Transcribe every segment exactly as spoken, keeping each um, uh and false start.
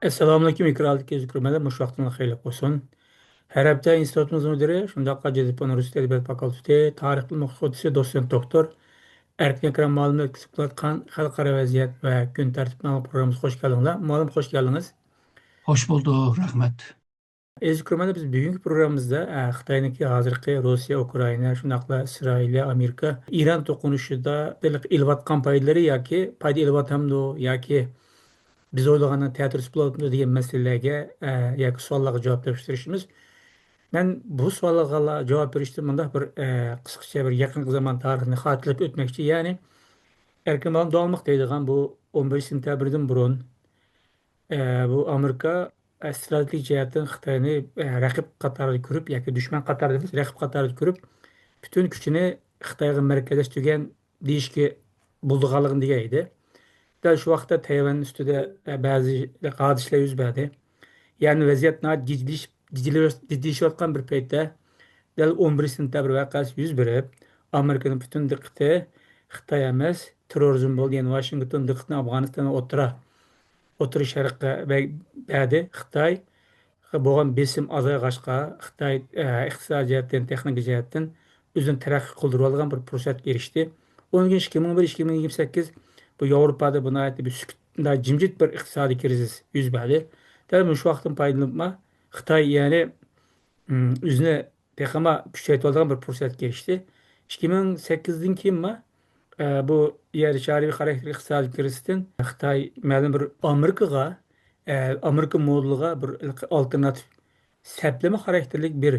ئەسسالامۇئەلەيكۇم، ئېكرانلىق ئىزلىگۈچىلەرگە مۇشۇ ۋاقتىڭلار خەيرلىك بولسۇن. ھەر ھەپتە ئىنستىتۇتىمىزنىڭ مۇدىرى، شۇنداقلا جەدىد پەن رۇس تىلى ئەدەبىيات فاكۇلتېتى تارىخ ئىلمى ئوقۇتقۇچىسى، دوتسېنت دوكتور ئەركىن ئەكرەم مۇئەللىمنى ئۆتكۈزۈپ كېلىۋاتقان خەلقئارا ۋەزىيەت ۋە كۈن تەرتىپىنى ئاڭلاپ پروگراممىمىزغا خوش كەلدىڭلار. مۇئەللىم، خوش كەلدىڭىز. خوش بولدۇق، رەھمەت. ئەزىز كۆرۈرمەنلەر، بىز بۈگۈنكى پروگراممىمىزدا، ئە، خىتاينىڭكى ھازىرقى روسىيە، ئۇكرائىنا، شۇنداقلا ئىسرائىلىيە، ئامېرىكا، ئىران توقۇنۇشىدا ئېلىۋاتقان پايدىلىرى ياكى پايدا ئېلىۋاتامدۇ ياكى بىز ئويلىغاندىن تەتۈرسىز بولۇپتۇ دېگەن مەسىلىلەرگە، ئە، ياكى سوئاللارغا جاۋاب تېپىشتۇرۇشىمىز. مەن بۇ سوئاللارغا جاۋاب بېرىشتىن مۇنداق بىر، ئە، قىسقىچە بىر يېقىنقى زامان تارىخىنى خاتىرىلەپ ئۆتمەكچى. يەنى، ئەركىن مۇئەللىم داۋاملىق دەيدىغان بۇ ئون بىرىنچى سېنتەبىردىن بۇرۇن، ئە، بۇ ئامېرىكا، ئە، ئىستراتېگىك جەھەتتىن خىتاينى، ئە، رەقىب قاتارىدا كۆرۈپ ياكى دۈشمەن قاتارىدا ئەمەس، رەقىب قاتارىدا كۆرۈپ، پۈتۈن كۈچىنى خىتايغا مەركەزلەشتۈرگەن دېيىشكە بولىدىغانلىقىنى دېگەن ئىدى. دەل شۇ ۋاقىتتا تەيۋەن ئۈستىدە، ئە، بەزى ھادىسىلەر يۈز بەردى. يەنى ۋەزىيەت ناھايىتى گىجىلىش-، گىجىلىش-، گىجىلىشىۋاتقان بىر پەيتتە، دەل ئون بىرىنچى سېنتەبىر ۋەقەسى يۈز بېرىپ، ئامېرىكىنىڭ پۈتۈن دىققىتى خىتاي ئەمەس، تېررورىزم بولدى. يەنى ۋاشىنگتون دىققىتىنى ئافغانىستان ۋە ئوتتۇرا، ئوتتۇرا شەرققە بە-، بەردى. خىتاي بولغان بېسىم ئازايغاچقا، خىتاي، ئە، ئىقتىسادىي جەھەتتىن، تېخنىكا جەھەتتىن ئۆزىنى تەرەققىي قىلدۇرۇۋالغان بىر پۇرسەتكە ئېرىشتى. ئۇنىڭدىن كېيىن ئىككى مىڭ بىر، ئىككى مىڭ يىگىرمە سەككىز بۇ ياۋروپادا بۇ ناھايىتى بىر سۈكۈت، ناھايىتى جىمجىت بىر ئىقتىسادىي كىرىزىس يۈز بەردى. دەل مۇشۇ ۋاقىتتىن پايدىلىنىپمۇ خىتاي، يەنى، ئىم، ئۆزىنى تېخىمۇ كۈچەيتىۋالىدىغان بىر پۇرسەتكە ئېرىشتى. ئىككى مىڭ سەككىزدىن كېيىنمۇ، ئە، بۇ يەر شارىي خاراكتېرلىك ئىقتىسادىي كىرىزىستىن خىتاي مەلۇم بىر ئامېرىكىغا، ئە، ئامېرىكا مودېلىغا بىر ئالتېرناتىپ سەپلىمە خاراكتېرلىك بىر،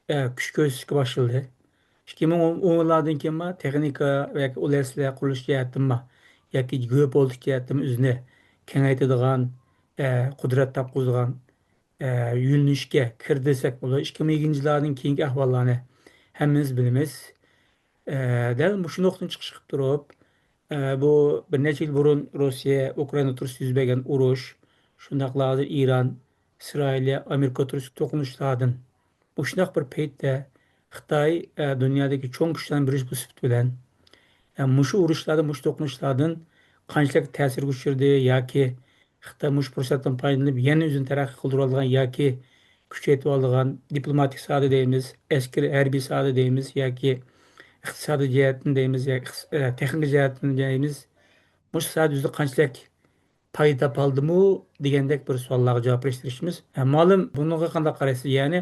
ئە، كۈچ كۆرسىتىشكە باشلىدى. ئىككى مىڭ ئونلاردىن كېيىنمۇ تېخنىكا ياكى ئۇل ئەسلىھە قۇرۇلۇش جەھەتتىنمۇ ياكى گېئوپولىتىك جەھەتتىنمۇ ئۆزىنى كېڭەيتىدىغان، ئە، قۇدرەت تاپقۇزىدىغان، ئە، يۆنىلىشكە كىردى دېسەك بولىدۇ. ئىككى مىڭ يىگىرمىنچى يىللاردىن كېيىنكى ئەھۋاللارنى ھەممىمىز بىلىمىز. ئە، دەل مۇشۇ نۇقتىدىن چىقىش قىلىپ تۇرۇپ، ئە، بۇ بىر نەچچە يىل بۇرۇن روسىيە، ئۇكرائىنا ئوتتۇرىسىدا يۈز بەرگەن ئۇرۇش، شۇنداقلا ھازىر ئىران، ئىسرائىلىيە، ئامېرىكا ئوتتۇرىسىدىكى توقۇنۇشلاردىن، مۇشۇنداق بىر پەيتتە خىتاي، ئە، دۇنيادىكى چوڭ كۈچلەرنىڭ بىرى بولۇش سۈپىتى بىلەن، ئە، مۇشۇ ئۇرۇشلاردىن، مۇشۇ توقۇنۇشلاردىن قانچىلىك تەسىرگە ئۇچرىدى ياكى خىتاي مۇشۇ پۇرسەتتىن پايدىلىنىپ يەنە ئۆزىنى تەرەققىي قىلدۇرۇۋالىدىغان ياكى كۈچەيتىۋالىدىغان دىپلوماتىك ساھەدە دەيمىز، ئەسكىرىي ھەربىي ساھەدە دەيمىز ياكى ئىقتىسادىي جەھەتتىن دەيمىز ياكى ئىقتىس-، ئە، تېخنىكا جەھەتتىن دەيمىز، مۇشۇ ساھەدە ئۆزىدە قانچىلىك پايدا تاپالدىمۇ دېگەندەك بىر سوئاللارغا جاۋاب بېرىشتىرىشىمىز. ئە، مۇئەللىم، بۇنىڭغا قانداق قارايسىز؟ يەنى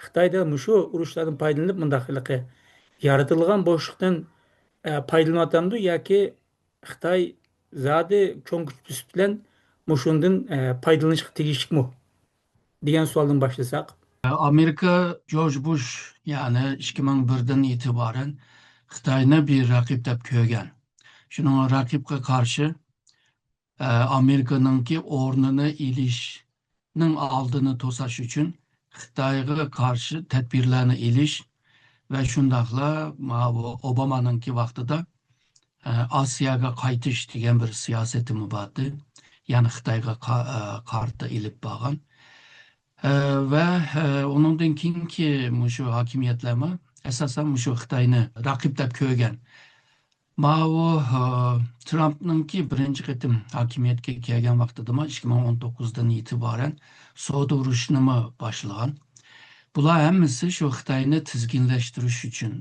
خىتايدا مۇشۇ ئۇرۇشلاردىن پايدىلىنىپ مۇنداق ھېلىقى يارىتىلغان بوشلۇقتىن، ئە، پايدىلىنىۋاتامدۇ ياكى خىتاي زادى چوڭ كۈچ بىلەن مۇشۇندىن، ئە، پايدىلىنىشقا تېگىشلىكمۇ دېگەن سوئالدىن باشلىساق. ئامېرىكا جورج بۇش، يەنى ئىككى مىڭ بىردىن ئېتىبارەن خىتاينى بىر رەقىب دەپ كۆرگەن. شۇنىڭ رەقىبقە قارشى، ئە، ئامېرىكىنىڭكى ئورنىنى ئېلىشنىڭ ئالدىنى توساش ئۈچۈن خىتايغا قارشى تەدبىرلەرنى ئېلىش ۋە شۇنداقلا ماۋۇ ئوبامانىڭكى ۋاقتىدا، ئە، ئاسىياغا قايتىش دېگەن بىر سىياسىتىمۇ بار ئىدى. يەنى خىتايغا قا-، ئە، قارىتا ئېلىپ بارغان. ئە، ۋە، ئە، ئۇنىڭدىن كېيىنكى مۇشۇ ھاكىمىيەتلەرمۇ ئاساسەن مۇشۇ خىتاينى رەقىب دەپ كۆرگەن. ماۋۇ، ئە، ترامپنىڭكى بىرىنچى قېتىم ھاكىمىيەتكە كەلگەن ۋاقتىدىمۇ ئىككى مىڭ ئون توققۇزدىن ئېتىبارەن سودا ئۇرۇشىنىمۇ باشلىغان. بۇلار ھەممىسى شۇ خىتاينى تىزگىنلەشتۈرۈش ئۈچۈن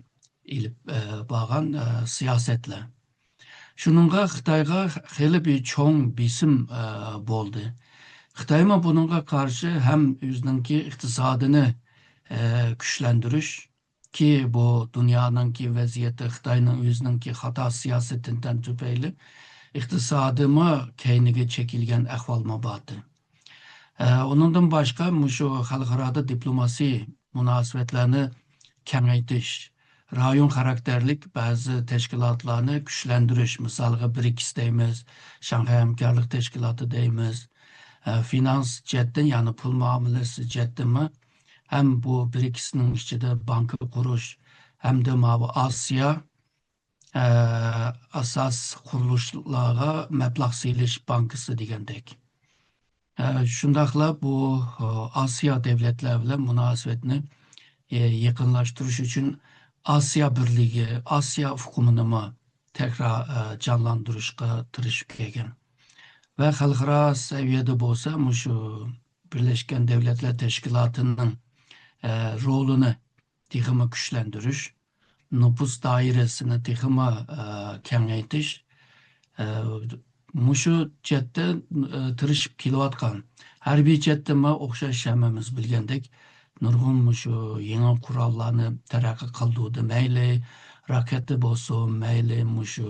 ئېلىپ، ئە، بارغان، ئە، سىياسەتلەر. شۇنىڭغا خىتايغا خېلى بىر چوڭ بېسىم، ئە، بولدى. خىتايمۇ بۇنىڭغا قارشى ھەم ئۆزىنىڭكى ئىقتىسادىنى، ئە، كۈچلەندۈرۈش، كى بۇ دۇنيانىڭكى ۋەزىيىتى خىتاينىڭ ئۆزىنىڭكى خاتا سىياسىتىدىن تۈپەيلى ئىقتىسادىمۇ كەينىگە چېكىلگەن ئەھۋالمۇ بار ئىدى. ئە، ئۇنىڭدىن باشقا مۇشۇ خەلقئارادا دىپلوماسىي مۇناسىۋەتلەرنى كېڭەيتىش، رايون خاراكتېرلىك بەزى تەشكىلاتلارنى كۈچلەندۈرۈش، مىسالغا برىكس دەيمىز، شاڭخەي ھەمكارلىق تەشكىلاتى دەيمىز، ئە، فىنانس جەھەتتىن، يەنى پۇل مۇئامىلىسى جەھەتتىنمۇ ھەم بۇ برىكسنىڭ ئىچىدە بانكا قۇرۇش ھەمدە ماۋۇ ئاسىيا، ئە، ئاساس قۇرۇلۇشلارغا مەبلەغ سېلىش بانكىسى دېگەندەك. ئە، شۇنداقلا بۇ، ئاسىيا دۆلەتلەر بىلەن مۇناسىۋەتنى، ئە، يېقىنلاشتۇرۇش ئۈچۈن ئاسىيا بىرلىكى، ئاسىيا ئۇقۇمىنىمۇ تەكرار، ئە، جانلاندۇرۇشقا تىرىشىپ كەلگەن. ۋە خەلقئارا سەۋىيەدە بولسا مۇشۇ بىرلەشكەن دەۋلەتلەر تەشكىلاتىنىڭ، ئە، رولىنى تېخىمۇ كۈچلەندۈرۈش، نوپۇس دائىرىسىنى تېخىمۇ، ئە، كېڭەيتىش، ئە، مۇشۇ جەھەتتە، ئە، تىرىشىپ كېلىۋاتقان. ھەربىي جەھەتتىمۇ ئوخشاش ھەممىمىز بىلگەندەك، نۇرغۇن مۇشۇ يېڭى قوراللارنى تەرەققىي قىلدۇردى. مەيلى راكېتا بولسۇن، مەيلى مۇشۇ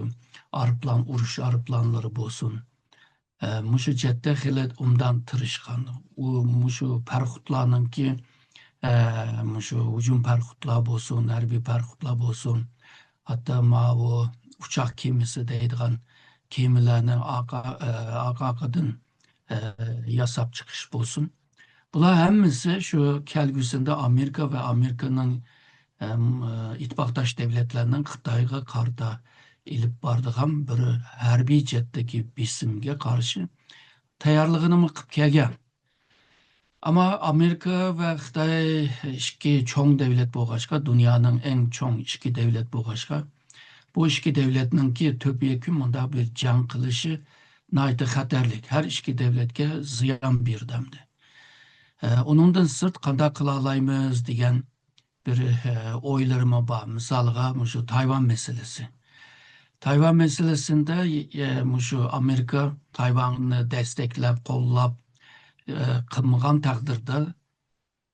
ئايروپىلان، ئۇرۇش ئايروپىلانلىرى بولسۇن. ئە، مۇشۇ جەھەتتە خېلى ئوبدان تىرىشقان. ئۇ مۇشۇ پاراخوتلارنىڭكى، ئە، مۇشۇ ھۇجۇم پاراخوتلار بولسۇن، ھەربىي پاراخوتلار بولسۇن، ھەتتا ماۋۇ ئۇچاق كېمىسى دەيدىغان كېمىلەرنى ئارقا-، ئە، ئارقا-ئارقىدىن، ئە، ياساپ چىقىش بولسۇن. بۇلار ھەممىسى شۇ كەلگۈسىدە ئامېرىكا ۋە ئامېرىكىنىڭ، ئەم، ئىتتىپاقداش دەۋلەتلەرنىڭ خىتايغا قارىتا ئېلىپ بارىدىغان بىر ھەربىي جەھەتتىكى بېسىمگە قارشى تەييارلىقىنىمۇ قىلىپ كەلگەن. ئەمما ئامېرىكا ۋە خىتاي ئىككى چوڭ دەۋلەت بولغاچقا، دۇنيانىڭ ئەڭ چوڭ ئىككى دەۋلەت بولغاچقا، بۇ ئىككى دەۋلەتنىڭكى تۆپە يەكۈن مۇنداق بىر جەڭ قىلىشى ناھايىتى خەتەرلىك، ھەر ئىككى دەۋلەتكە زىيان بېرىدۇ ئەمدى. ئە، ئۇنىڭدىن سىرت قانداق قىلالايمىز دېگەن بىر، ئە، ئويلىرىمۇ بار. مىسالغا، مۇشۇ تايۋان مەسىلىسى. تايۋان مەسىلىسىندە، ئە، مۇشۇ ئامېرىكا تايۋاننى دەستەكلەپ، قوللاپ، ئە، قىلمىغان تەقدىردە،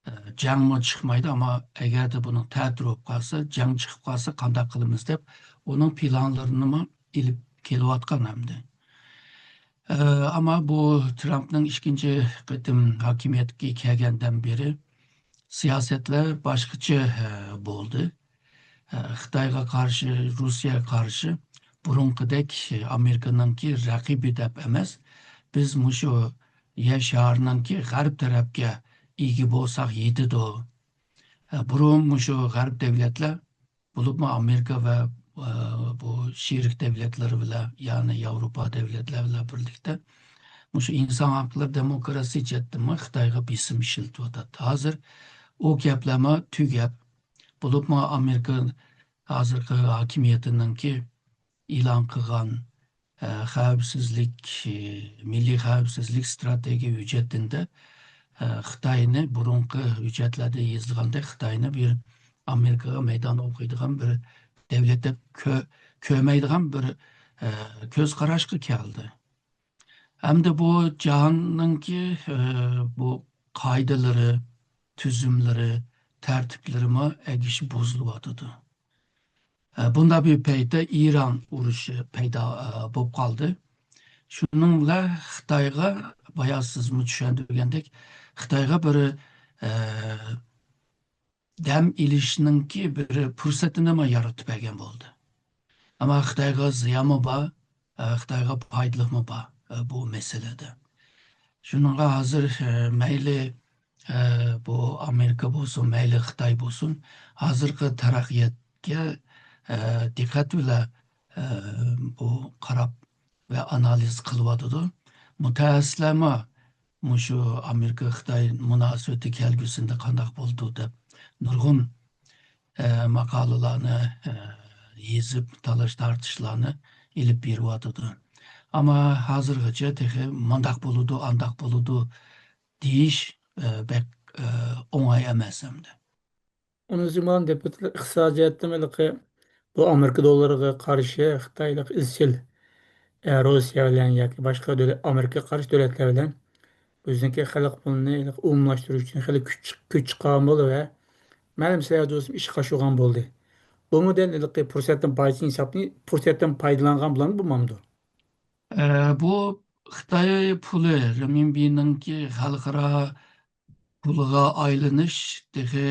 ئە، جەڭمۇ چىقمايدۇ، ئەمما ئەگەردە بۇنىڭ تەتۈرى بولۇپ قالسا، جەڭ چىقىپ قالسا قانداق قىلىمىز دەپ ئۇنىڭ پىلانلىرىنىمۇ ئېلىپ كېلىۋاتقان ئەمدى. ئە، ئەمما بۇ ترامپنىڭ ئىككىنچى قېتىم ھاكىمىيەتكە كەلگەندىن بېرى سىياسەتلەر باشقىچە، ئە، بولدى. ئە، خىتايغا قارشى، روسىيەگە قارشى بۇرۇنقىدەك ئامېرىكىنىڭكى رەقىبى دەپ ئەمەس، بىز مۇشۇ يەر شارىنىڭكى غەرب تەرەپكە ئىگە بولساق يېتىدۇ. ئە، بۇرۇن مۇشۇ غەرب دەۋلەتلەر، بولۇپمۇ ئامېرىكا ۋە، ئە، بۇ شېرىك دەۋلەتلىرى بىلەن، يەنى ياۋروپا دەۋلەتلەر بىلەن بىرلىكتە مۇشۇ ئىنسان ھەقلىرى، دېموكراتىيە جەھەتتىمۇ خىتايغا بېسىم ئىشلىتىۋاتاتتى. ھازىر ئۇ گەپلەرمۇ تۈگەپ، بولۇپمۇ ئامېرىكا ھازىرقى ھاكىمىيىتىنىڭكى ئېلان قىلغان، ئە، خەۋپسىزلىك، ئە، مىللىي خەۋپسىزلىك ئىستراتېگىيە ھۆججەتىدە، ئە، خىتاينى بۇرۇنقى ھۆججەتلەردە يېزىلغاندەك خىتاينى بىر ئامېرىكىغا مەيدان ئوقۇيدىغان بىر دەۋلەت دەپ كۆ-، كۆرمەيدىغان بىر، ئە، كۆز قاراشقا كەلدى. ئەمدى بۇ جاھاننىڭكى، ئە، بۇ قائىدىلىرى، تۈزۈملىرى، تەرتىپلىرىمۇ ئەگىشىپ بۇزۇلۇۋاتىدۇ. ئە، بۇنداق بىر پەيتتە ئىران ئۇرۇشى پەيدا، ئە، بولۇپ قالدى. شۇنىڭ بىلەن خىتايغا، بايا سىزمۇ چۈشەندۈرگەندەك، خىتايغا بىر، ئە، دەم ئېلىشنىڭكى بىر پۇرسىتىنىمۇ يارىتىپ بەرگەن بولدى. ئەمما خىتايغا زىيانمۇ بار، ئە، خىتايغا پايدىلىقمۇ بار، ئە، بۇ مەسىلىدە. شۇنىڭغا ھازىر، ئە، مەيلى، ئە، بۇ ئامېرىكا بولسۇن، مەيلى خىتاي بولسۇن، ھازىرقى تەرەققىياتقا، ئە، دىققەت بىلەن، ئە، بۇ قاراپ ۋە ئانالىز قىلىۋاتىدۇ. مۇتەخەسسىسلەرمۇ مۇشۇ ئامېرىكا-خىتاي مۇناسىۋىتى كەلگۈسىدە قانداق بولىدۇ دەپ نۇرغۇن، ئە، ماقالىلارنى، ئە، يېزىپ، تالاش-تارتىشلارنى ئېلىپ بېرىۋاتىدۇ. ئەمما ھازىرغىچە تېخى مانداق بولىدۇ، ئانداق بولىدۇ دېيىش، ئە، بەك، ئە، ئوڭاي ئەمەس ئەمدى. ئۇنىڭ زېمىنىدا دېپىتلار ئىقتىسادىي جەھەتتىن ھېلىقى بۇ ئامېرىكا دوللىرىغا قارشى خىتايلىق ئىزچىل، ئە، روسىيە بىلەن ياكى باشقا دۆلەت، ئامېرىكىغا قارشى دۆلەتلەر بىلەن ئۆزىنىڭكى خەلق پۇلىنى ھېلىقى ئومۇملاشتۇرۇش ئۈچۈن خېلى كۈچ، كۈچ چىقارغان بولدى ۋە مەلۇم سەۋىيەدە بولسىمۇ ئىشقا ئاشۇرغان بولدى. بۇمۇ دەل ھېلىقى پۇرسەتتىن پايدىسىنى ھېسابنى، پۇرسەتتىن پايدىلانغان بۇلارمۇ بولمامدۇ؟ ئە، بۇ خىتاي پۇلى، رېمىنبىنىڭكى خەلقئارا پۇلىغا ئايلىنىش تېخى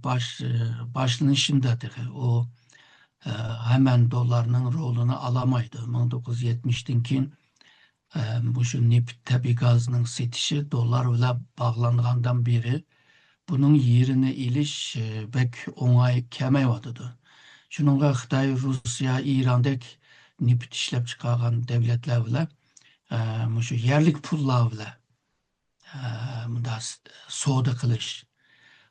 باش-، باشلىنىشىندا تېخى. ئۇ، ئە، ھەمەن دوللارنىڭ رولىنى ئالالمايدۇ. مىڭ توققۇز يۈز يەتمىشتىن كېيىن، ئە، مۇشۇ نېفىت، تەبىئىي گازنىڭ سېتىشى دوللار بىلەن باغلانغاندىن بېرى بۇنىڭ يېرىنى ئېلىش، ئە، بەك ئوڭاي كەلمەيۋاتىدۇ. شۇنىڭغا خىتاي، روسىيە، ئىراندەك نېفىت ئىشلەپچىقارغان دەۋلەتلەر بىلەن، ئە، مۇشۇ يەرلىك پۇللار بىلەن ئە، مۇنداق س-، سودا قىلىش.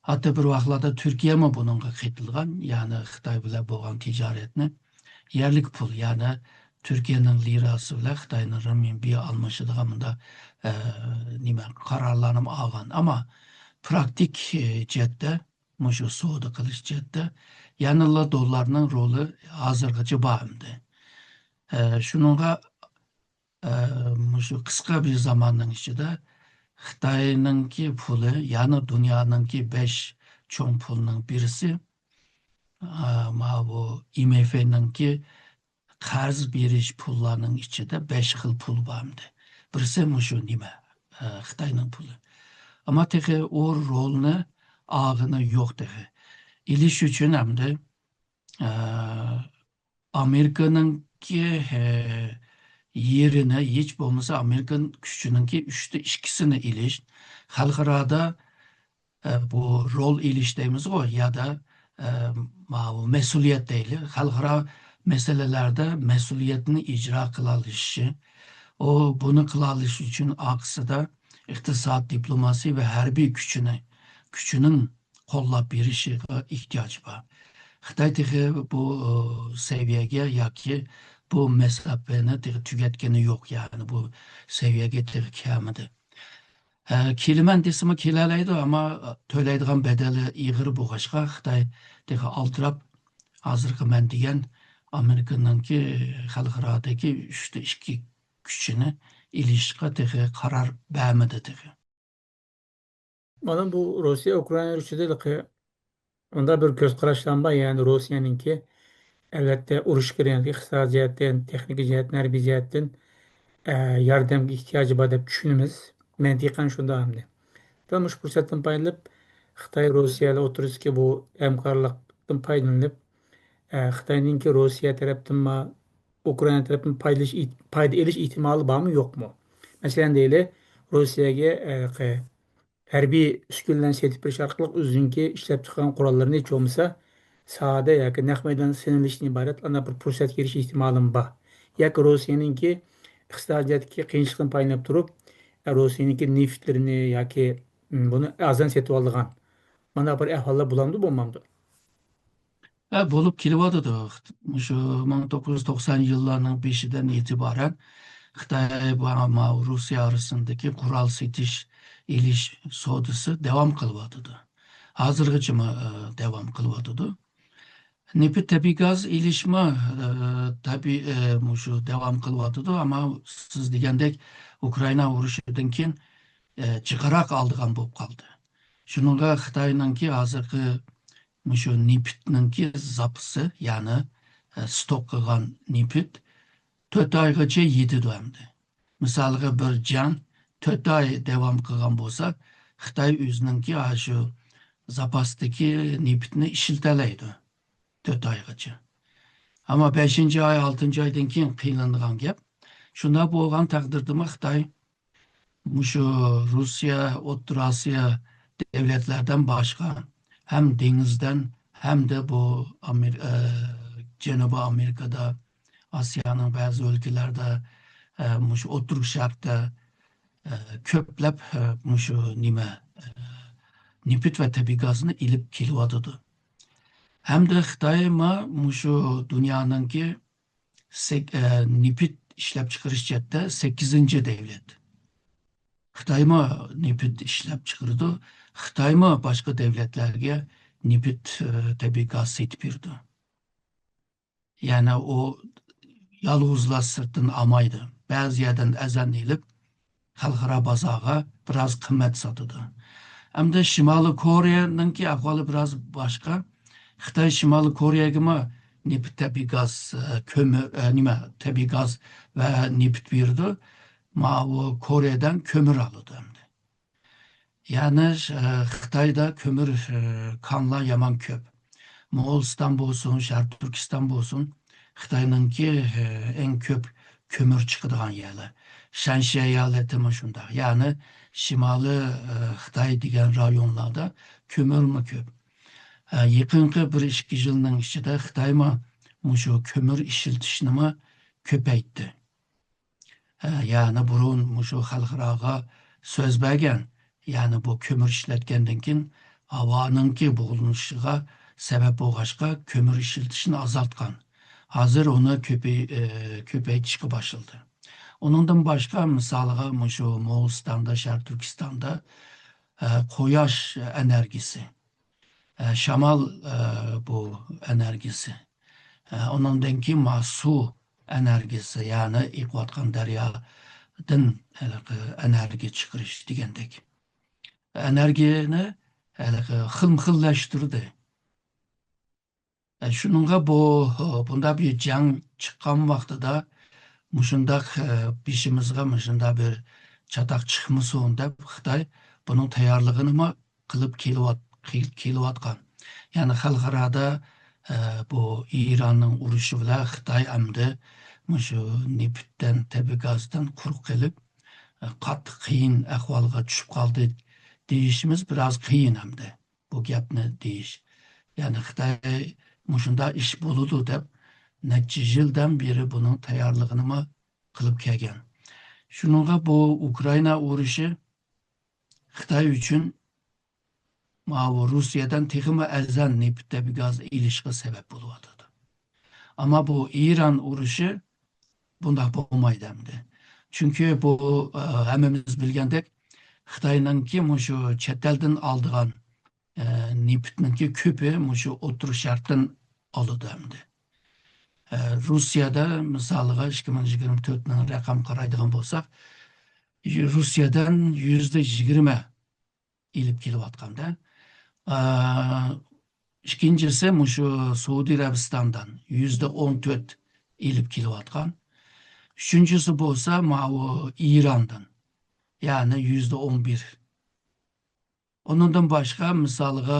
ھەتتا بىر ۋاقىتلاردا تۈركىيەمۇ بۇنىڭغا قېتىلغان، يەنى خىتاي بىلەن بولغان تىجارەتنى يەرلىك پۇل، يەنى تۈركىيەنىڭ لىراسى بىلەن خىتاينىڭ رېمىنبىيى ئالمىشىدىغان مۇنداق، ئە، نېمە، قارارلارنىمۇ ئالغان. ئەمما پراكتىك، ئە، جەھەتتە مۇشۇ سودا قىلىش جەھەتتە يەنىلا دوللارنىڭ رولى ھازىرغىچە بار ئەمدى. ئە، شۇنىڭغا، ئە، مۇشۇ قىسقا بىر زاماننىڭ ئىچىدە خىتاينىڭكى پۇلى، يەنى دۇنيانىڭكى بەش چوڭ پۇلنىڭ بىرسى، ئە، ماۋۇ ئاي ئېم ئېفنىڭكى قەرز بېرىش پۇللارنىڭ ئىچىدە بەش خىل پۇل بار ئەمدى. بىرسى مۇشۇ نېمە، ئە، خىتاينىڭ پۇلى. ئەمما تېخى ئۇ رولنى ئالغىنى يوق تېخى. ئېلىش ئۈچۈن ئەمدى، ئە، ئامېرىكىنىڭكى، ئە، يېرىنى، ھېچ بولمىسا ئامېرىكا كۈچىنىڭكى ئۈچتە ئىككىسىنى ئېلىش، خەلقئارادا ئە، بۇ رول ئېلىش دەيمىزغۇ، يا دا، ئە، ماۋۇ مەسئۇلىيەت دەيلى. خەلقئارا مەسىلىلەردە مەسئۇلىيەتنى ئىجرا قىلالىشى، ئۇ بۇنى قىلالىشى ئۈچۈن ئارقىسىدا ئىقتىساد، دىپلوماسىيە ۋە ھەربىي كۈچىنى، كۈچىنىڭ قوللاپ بېرىشىغا ئېھتىياجى بار. خىتاي تېخى بۇ، ئە، سەۋىيەگە ياكى بۇ مەساپىنى تېخى تۈگەتكىنى يوق، يەنى بۇ سەۋىيەگە تېخى كەلمىدى. ھە، كېلىمەن دېسىمۇ كېلەلەيدۇ، ئەمما تۆلەيدىغان بەدەلى ئېغىر بولغاچقا، خىتاي تېخى ئالدىراپ، ھازىرقى مەن دېگەن ئامېرىكىنىڭكى خەلقئارادىكى ئۈچتە ئىككى كۈچىنى ئېلىشقا تېخى قارار بەرمىدى تېخى. مانا بۇ روسىيە ئۇكرائىنا ئۇرۇشىدا ئۇنداق بىر كۆز قاراشلارمۇ بار، يەنى روسىيەنىڭكى، ئەلۋەتتە، ئۇرۇشقا ئىقتىسادىي جەھەتتىن، تېخنىكا جەھەتتىن، ھەربىي جەھەتتىن، ئە، ياردەمگە ئېھتىياجى بار دەپ چۈشىنىمىز. مەنتىقەن شۇنداق ئەمدى. دەل مۇشۇ پۇرسەتتىن پايدىلىنىپ، خىتاي روسىيەلەر ئوتتۇرىسىدىكى بۇ ھەمكارلىقتىن پايدىلىنىپ، ئە، خىتاينىڭكى روسىيە تەرەپتىنمۇ، ئۇكرائىنا تەرەپتىن پايدىلىنىش ئېھت-، پايدا ئېلىش ئېھتىمالى بارمۇ، يوقمۇ؟ مەسىلەن، دەيلى، روسىيەگە، ئە، ق-، ھەربىي ئۈسكۈنىلەرنى سېتىپ بېرىش ئارقىلىق ئۆزىنىڭكى ئىشلەپچىقارغان قوراللىرىنى ھېچ بولمىسا ساھەدە ياكى نەق مەيداندا سىنىلىشتىن ئىبارەت ئانداق بىر پۇرسەتكە ئېرىشىش ئېھتىمالىمۇ بار. ياكى روسىيەنىڭكى ئىقتىسادىي جەھەتتىكى قىيىنچىلىقتىن پايدىلىنىپ تۇرۇپ، روسىيەنىڭكى نېفىتلىرىنى ياكى، م، بۇنى ئەرزان سېتىۋالىدىغان مانا بىر ئەھۋاللار بولامدۇ، بولمامدۇ؟ ھە، بولۇپ كېلىۋاتىدۇ. مۇشۇ مىڭ توققۇز يۈز توقسان يىللارنىڭ بېشىدىن ئېتىبارەن خىتاي ۋە ماۋۇ روسىيە ئارىسىندىكى قورال سېتىش، ئېلىش سودىسى داۋام قىلىۋاتىدۇ. ھازىرغىچىمۇ، ئە، داۋام قىلىۋاتىدۇ. نېفىت، تەبىئىي گاز ئېلىشمۇ، ئە، تەبىئىي، ئە، مۇشۇ داۋام قىلىۋاتىدۇ. ئەمما سىز دېگەندەك ئۇكرائىنا ئۇرۇشىدىن كېيىن، ئە، جىقراق ئالىدىغان بولۇپ قالدى. شۇنىڭغا خىتاينىڭكى ھازىرقى مۇشۇ نېفىتنىڭكى زاپىسى، يەنى، ئە، ستوك قىلغان نېفىت تۆت ئايغىچە يېتىدۇ ئەمدى. مىسالغا، بىر جەڭ تۆت ئاي داۋام قىلغان بولسا، خىتاي ئۆزىنىڭكى ئاشۇ زاپاستىكى نېفىتنى ئىشلىتەلەيدۇ تۆت ئايغىچە. ئەمما بەشىنچى ئاي، ئالتىنچى ئايدىن كېيىن قىينىلىدىغان گەپ. شۇنداق بولغان تەقدىردىمۇ خىتاي مۇشۇ روسىيە، ئوتتۇرا ئاسىيا دۆلەتلەردىن باشقا ھەم دېڭىزدىن، ھەمدە بۇ ئامېر-، ئە، جەنۇبىي ئامېرىكىدا، ئاسىيانىڭ بەزى ئۆلكىلەردە، ئە، مۇشۇ ئوتتۇرا شەرقتە، ئە، كۆپلەپ، ئە، مۇشۇ نېمە، ئە، نېفىت ۋە تەبىئىي گازنى ئېلىپ كېلىۋاتىدۇ. ھەمدە خىتايمۇ مۇشۇ دۇنيانىڭكى سەك-، ئە، نېفىت ئىشلەپچىقىرىش جەھەتتە سەككىزىنچى دەۋلەت. خىتايمۇ نېفىت ئىشلەپچىقىرىدۇ. خىتايمۇ باشقا دەۋلەتلەرگە نېفىت، ئە، تەبىئىي گاز سېتىپ بېرىدۇ. يەنى ئۇ يالغۇزلا سىرتتىن ئالمايدۇ. بەزى يەردىن ئەرزان ئېلىپ، خەلقئارا بازارغا بىراز قىممەت ساتىدۇ. ئەمدى شىمالىي كورېيەنىڭكى ئەھۋالى بىراز باشقا. خىتاي شىمالىي كورېيەگىمۇ نېفىت، تەبىئىي گاز، ئە، كۆمۈر، ئە، نېمە، تەبىئىي گاز ۋە نېفىت بېرىدۇ. ماۋۇ كورېيەدىن كۆمۈر ئالىدۇ ئەمدى. يەنى، ئە، خىتايدا كۆمۈر، ئە، كانلار يامان كۆپ. موغۇلىستان بولسۇن، شەرقىي تۈركىستان بولسۇن، خىتاينىڭكى، ئە، ئەڭ كۆپ كۆمۈر چىقىدىغان يەرلەر. شەنشى ئايالىتىمۇ شۇنداق. يەنى شىمالىي، ئە، خىتاي دېگەن رايونلاردا كۆمۈرمۇ كۆپ. ئە، يېقىنقى بىر ئىككى يىلنىڭ ئىچىدە خىتايمۇ مۇشۇ كۆمۈر ئىشلىتىشنىمۇ كۆپەيتتى. ئە، يەنى بۇرۇن مۇشۇ خەلقئاراغا سۆز بەرگەن، يەنى بۇ كۆمۈر ئىشلەتكەندىن كېيىن ھاۋانىڭكى بۇغلىنىشىغا سەۋەب بولغاچقا، كۆمۈر ئىشلىتىشنى ئازالتقان. ھازىر ئۇنى كۆپەي-، ئە، كۆپەيتىشكە باشلىدى. ئۇنىڭدىن باشقا، مىسالىغا، مۇشۇ موغۇلىستاندا، شەرقىي تۈركىستاندا، ئە، قۇياش ئېنېرگىيىسى، ئە، شامال، ئە، بۇ ئېنېرگىيىسى، ئە، ئۇنىڭدىن كېيىن ما سۇ ئېنېرگىيىسى، يەنى ئېقىۋاتقان دەريادىن ھېلىقى ئېنېرگىيە چىقىرىش دېگەندەك. ئېنېرگىيەنى ھېلىقى خىلمۇخىللاشتۇردى. ئە، شۇنىڭغا بۇ، بۇنداق بىر جەڭ چىققان ۋاقتىدا مۇشۇنداق، ئە، بېشىمىزغا مۇشۇنداق بىر چاتاق چىقمىسۇن دەپ خىتاي بۇنىڭ تەييارلىقىنىمۇ قىلىپ كېلىۋات-، قىل-، كېلىۋاتقان. يەنى خەلقئارادا، ئە، بۇ ئىراننىڭ ئۇرۇشى بىلەن خىتاي ئەمدى مۇشۇ نېفىتتىن، تەبىئىي گازدىن قۇرۇق قېلىپ، ئە، قاتتىق قىيىن ئەھۋالغا چۈشۈپ قالدى دېيىشىمىز بىراز قىيىن ئەمدى. بۇ گەپنى دېيىش. يەنى خىتاي مۇشۇنداق ئىش بولىدۇ دەپ نەچچە يىلدىن بېرى بۇنىڭ تەييارلىقىنىمۇ قىلىپ كەلگەن. شۇنىڭغا بۇ ئۇكرائىنا ئۇرۇشى خىتاي ئۈچۈن ماۋۇ روسىيەدىن تېخىمۇ ئەرزان نېفىت، تەبىئىي گاز ئېلىشقا سەۋەب بولۇۋاتىدۇ. ئەمما بۇ ئىران ئۇرۇشى بۇنداق بولمايدۇ ئەمدى. چۈنكى بۇ، ئە، ھەممىمىز بىلگەندەك، خىتاينىڭكى مۇشۇ چەت ئەلدىن ئالىدىغان، ئە، نېفىتنىڭكى كۆپى مۇشۇ ئوتتۇرا شەرقتىن ئالىدۇ ئەمدى. ئە، روسىيەدە، مىسالىغا، ئىككى مىڭ يىگىرمە تۆتنىڭ رەقەم قارايدىغان بولساق، روسىيەدىن يۈزدە يىگىرمە ئېلىپ كېلىۋاتقاندا، ئا، ئىككىنچىسى مۇشۇ سەئۇدى ئەرەبىستاندىن يۈزدە ئون تۆت ئېلىپ كېلىۋاتقان. ئۈچىنچىسى بولسا ماۋۇ ئىراندىن، يەنى يۈزدە ئون بىر. ئۇنىڭدىن باشقا، مىسالىغا،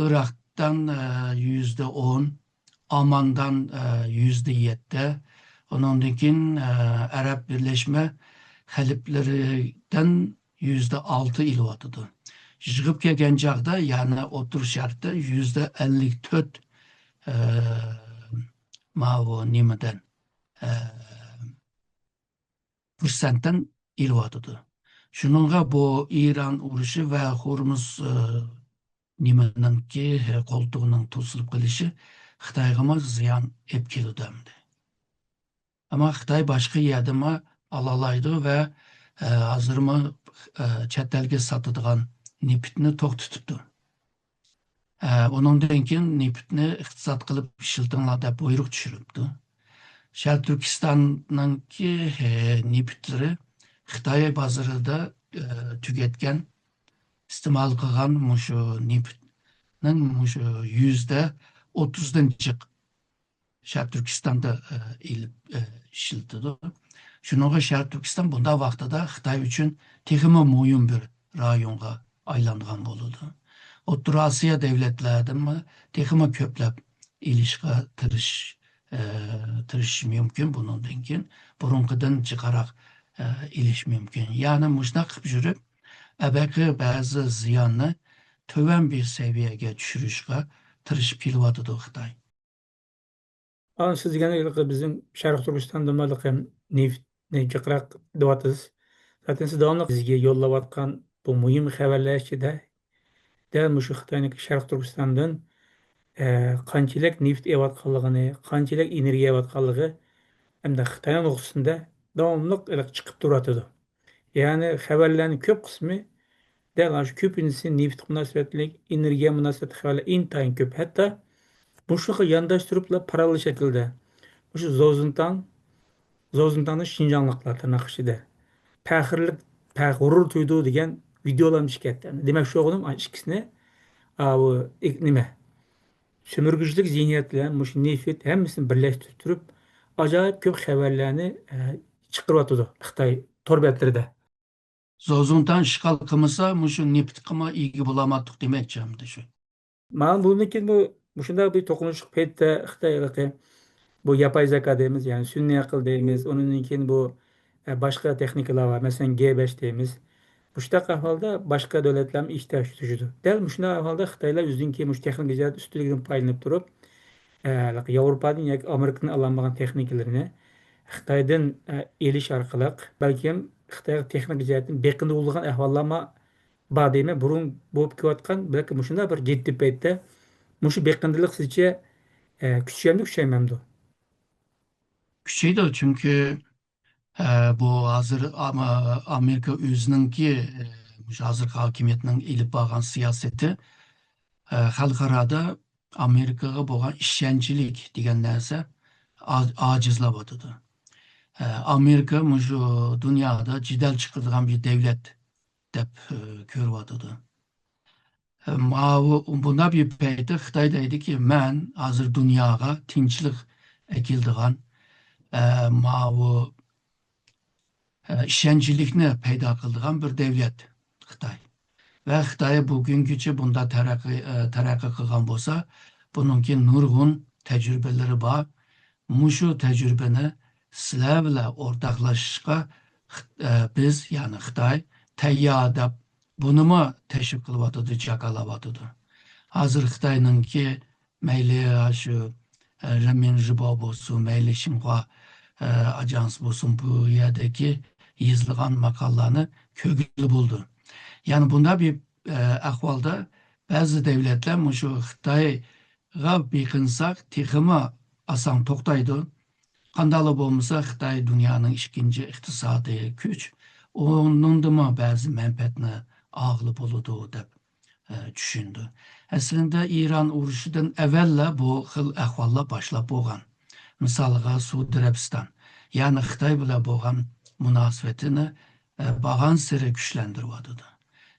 ئىراقتىن، ئە، يۈزدە ئون، ئامماندىن، ئە، يۈزدە يەتتە، ئۇنىڭدىن كېيىن، ئە، ئەرەب بىرلەشمە خەلىپلىرىدىن يۈزدە ئالتە ئېلىۋاتىدۇ. يىغىپ كەلگەن چاغدا، يەنى ئوتتۇرا شەرقتە يۈزدە ئەللىك تۆت، ئە، ماۋۇ نېمىدىن، ئە، پىرسەنتتىن ئېلىۋاتىدۇ. شۇنىڭغا بۇ ئىران ئۇرۇشى ۋە خورمۇز، ئى، نېمىنىڭكى، قولتۇقىنىڭ توسۇلۇپ قېلىشى خىتايغىمۇ زىيان ئېلىپ كېلىدۇ ئەمدى. ئەمما خىتاي باشقا يەردىنمۇ ئالالايدۇ ۋە، ئە، ھازىرمۇ، ئە، چەت ئەلگە ساتىدىغان نېفىتنى توختىتىپتۇ. ئە، ئۇنىڭدىن كېيىن نېفىتنى ئىقتىساد قىلىپ ئىشلىتىڭلار دەپ بۇيرۇق چۈشۈرۈپتۇ. شەرقىي تۈركىستاننىڭكى، ئە، نېفىتلىرى خىتاي بازىرىدا، ئە، تۈگەتكەن، ئىستېمال قىلغان مۇشۇ نېفىتنىڭ مۇشۇ يۈزدە ئوتتۇزدىن جىق شەرقىي تۈركىستاندا، ئە، ئېلىپ، ئە، ئىشلىتىدۇ. شۇنىڭغا شەرقىي تۈركىستان بۇنداق ۋاقتىدا خىتاي ئۈچۈن تېخىمۇ مۇھىم بىر رايونغا ئايلانغان بولىدۇ. ئوتتۇرا ئاسىيا دۆلەتلەردىنمۇ تېخىمۇ كۆپلەپ ئېلىشقا تىرىش-، ئە، تىرىشىش مۇمكىن. بۇنىڭدىن كېيىن بۇرۇنقىدىن جىقراق، ئە، ئېلىش مۇمكىن. يەنى مۇشۇنداق قىلىپ يۈرۈپ، ئەبەقى بەزى زىياننى تۆۋەن بىر سەۋىيەگە چۈشۈرۈشكە تىرىشىپ كېلىۋاتىدۇ خىتاي. ئانا، سىز دېگەن ھېلىقى بىزنىڭ شەرقىي تۈركىستاندا ھېلىقى نېفىتنى جىقراق دەۋاتىسىز. زاتەن سىز داۋاملىق بىزگە يوللاۋاتقان بۇ مۇھىم خەۋەرلەر ئىچىدە دەل مۇشۇ خىتاينىڭ شەرقىي تۈركىستاندىن، ئە، قانچىلىك نېفىت ئېلىۋاتقانلىقىنى، قانچىلىك ئېنېرگىيە ئېلىۋاتقانلىقى ھەمدە خىتاينىڭ نۇقتىسىدا داۋاملىق ھېلىقى چىقىپ تۇرۇۋاتىدۇ. يەنى خەۋەرلەرنىڭ كۆپ قىسمى دەل ئاشۇ كۆپىنچىسى نېفىتقا مۇناسىۋەتلىك، ئېنېرگىيە مۇناسىۋەتلىك خەۋەرلەر ئىنتايىن كۆپ. ھەتتا مۇشۇغا يانداشتۇرۇپلا پاراللېل شەكىلدە مۇشۇ زوزۇنتاڭ، زوزۇنتاڭدا شىنجاڭلىقلار تىرناق ئىچىدە پەخىرلىك، پەخ-، غۇرۇر تۇيىدۇ دېگەن ۋىدېئولارمۇ چىقىپ كەتتى. دېمەك، شۇ ئوغلۇم ئىككىسىنى، ئاۋۇ، ئىك-، نېمە، سۆمۈرگۈچىلىك زېھنىيەت بىلەن مۇشۇ نېفىت ھەممىسىنى بىرلەشتۈرۈپ تۇرۇپ، ئاجايىپ كۆپ خەۋەرلەرنى، ئە، چىقىرىۋاتىدۇ خىتاي تور بەتلىرىدە. زوزۇنتاڭ ئىشغال قىلمىسا، مۇشۇ نېفىتقىمۇ ئىگە بولالماتتۇق دېمەكچى ئەمدى شۇ. مانا بۇندىن كېيىن بۇ، مۇشۇنداق بىر توقۇنۇشلۇق پەيتتە خىتاي ھېلىقى بۇ ياپاي زاكا دەيمىز، يەنى سۈنئىي ئەقىل دەيمىز، ئۇنىڭدىن كېيىن بۇ، ئە، باشقا تېخنىكىلار بار، مەسىلەن، گې بەش دەيمىز. مۇشۇنداق ئەھۋالدا باشقا دۆلەتلەرمۇ ئېھتىياج تۇتۇشىدۇ. دەل مۇشۇنداق ئەھۋالدا خىتايلار ئۆزىنىڭكى مۇشۇ تېخنىكا جەھەتتە ئۈستۈنلۈكىدىن پايدىلىنىپ تۇرۇپ، ئە، ياۋروپادىن ياكى ئامېرىكىدىن ئالالمىغان تېخنىكىلىرىنى خىتايدىن، ئە، ئېلىش ئارقىلىق، بەلكىم خىتايغا تېخنىكا جەھەتتىن بېقىندى بولىدىغان ئەھۋاللارمۇ بار دەيمەن. بۇرۇن بولۇپ كېلىۋاتقان، بەلكى مۇشۇنداق بىر جىددىي پەيتتە مۇشۇ بېقىندىلىق سىزچە، ئە، كۈچىيەمدۇ، كۈچەيمەمدۇ؟ كۈچىيىدۇ، چۈنكى، ئە، بۇ ھازىر ئام-، ئامېرىكا ئۆزىنىڭكى، ئە، مۇشۇ ھازىرقى ھاكىمىيەتنىڭ ئېلىپ بارغان سىياسىتى، ئە، خەلقئارادا ئامېرىكىغا بولغان ئىشەنچلىك دېگەن نەرسە ئا-، ئاجىزلاۋاتىدۇ. ئە، ئامېرىكا مۇشۇ دۇنيادا جېدەل چىقىرىدىغان بىر دەۋلەت دەپ، ئە، كۆرۈۋاتىدۇ. ئە، ماۋۇ، بۇنداق بىر پەيتتە خىتاي دەيدىكى، مەن ھازىر دۇنياغا تىنچلىق ئەكېلىدىغان، ئە، ماۋۇ، ئە، ئىشەنچلىكنى پەيدا قىلىدىغان بىر دەۋلەت خىتاي. ۋە خىتاي بۈگۈنگىچە بۇنداق تەرەققىي، ئە، تەرەققىي قىلغان بولسا، بۇنىڭكى نۇرغۇن تەجرىبىلىرى بار. مۇشۇ تەجرىبىنى سىلەر بىلەن ئورتاقلىشىشقا خىت-، ئە، بىز، يەنى خىتاي تەييار دەپ، بۇنىمۇ تەشۋىق قىلىۋاتىدۇ، جاكارلاۋاتىدۇ. ھازىر خىتاينىڭكى مەيلى شۇ، ئە، رېنمىن رىباۋ بولسۇن، مەيلى شىنخۇا، ئە، ئاژانسى بولسۇن، بۇ يەردىكى يېزىلغان ماقالىلارنى كۆرگىلى بولىدۇ. يەنى بۇنداق بىر، ئە، ئەھۋالدا بەزى دەۋلەتلەر مۇشۇ خىتايغا بېقىنساق تېخىمۇ ئاسان توختايدۇ. قانداقلا بولمىسا، خىتاي دۇنيانىڭ ئىككىنچى ئىقتىسادىي كۈچ، ئۇنىڭدىمۇ بەزى مەنپەئەتنى ئالغىلى بولىدۇ دەپ، ئە، چۈشىنىدۇ. ئەسلىدە ئىران ئۇرۇشىدىن ئەۋۋەللا بۇ خىل ئەھۋاللار باشلاپ بولغان. مىسالغا، سئۇدى ئەرەبىستان، يەنى خىتاي بىلەن بولغان مۇناسىۋىتىنى، ئە، بارغانسېرى كۈچلەندۈرۈۋاتىدۇ.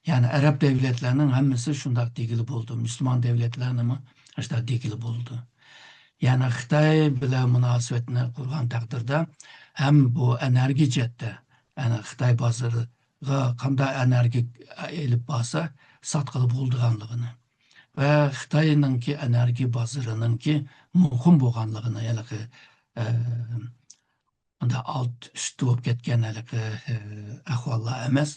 يەنى ئەرەب دەۋلەتلەرنىڭ ھەممىسى شۇنداق دېگىلى بولىدۇ، مۇسۇلمان دەۋلەتلەرنىمۇ شۇنداق دېگىلى بولىدۇ. يەنى خىتاي بىلەن مۇناسىۋەتنى قۇرغان تەقدىردە ھەم بۇ ئېنېرگىيە جەھەتتە، يەنى خىتاي بازىرىغا قانداق ئېنېرگىيە ئېلىپ بارسا ساتقىلى بولىدىغانلىقىنى ۋە خىتاينىڭكى ئېنېرگىيە بازىرىنىڭكى مۇقىم بولغانلىقىنى، ھېلىقى، ئە، ئۇنداق ئالت ئۈست بولۇپ كەتكەن ھېلىقى، ئە، ئەھۋاللار ئەمەس.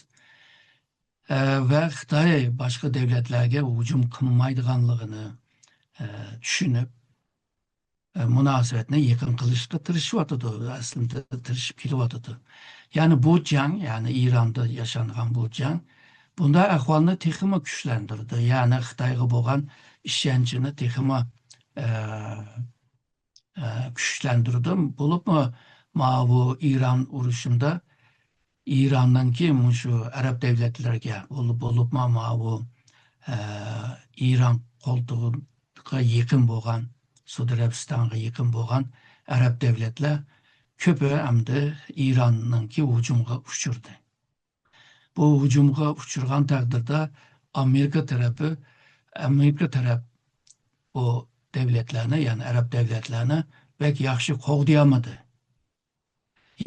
ئە، ۋە خىتاي باشقا دەۋلەتلەرگە ھۇجۇم قىلمايدىغانلىقىنى، ئە، چۈشىنىپ، ئە، مۇناسىۋەتنى يېقىن قىلىشقا تىرىشىۋاتىدۇ، ئەسلىدە تىرىشىپ كېلىۋاتىدۇ. يەنى بۇ جەڭ، يەنى ئىراندا ياشانغان بۇ جەڭ بۇنداق ئەھۋالنى تېخىمۇ كۈچلەندۈرىدۇ. يەنى خىتايغا بولغان ئىشەنچىنى تېخىمۇ، ئە، ئە، كۈچلەندۈرىدۇ. بولۇپمۇ ماۋۇ ئىران ئۇرۇشىندا ئىراننىڭكى مۇشۇ ئەرەب دەۋلەتلىرىگە، بول-، بولۇپمۇ ماۋۇ، ئە، ئىران قولتۇقىغا يېقىن بولغان، سئۇدى ئەرەبىستانغا يېقىن بولغان ئەرەب دەۋلەتلەر كۆپى ئەمدى ئىراننىڭكى ھۇجۇمىغا ئۇچرىدى. بۇ ھۇجۇمغا ئۇچرىغان تەقدىردە ئامېرىكا تەرەپى، ئامېرىكا تەرەپ بۇ دەۋلەتلەرنى، يەنى ئەرەب دەۋلەتلەرنى بەك ياخشى قوغدىيالمىدى.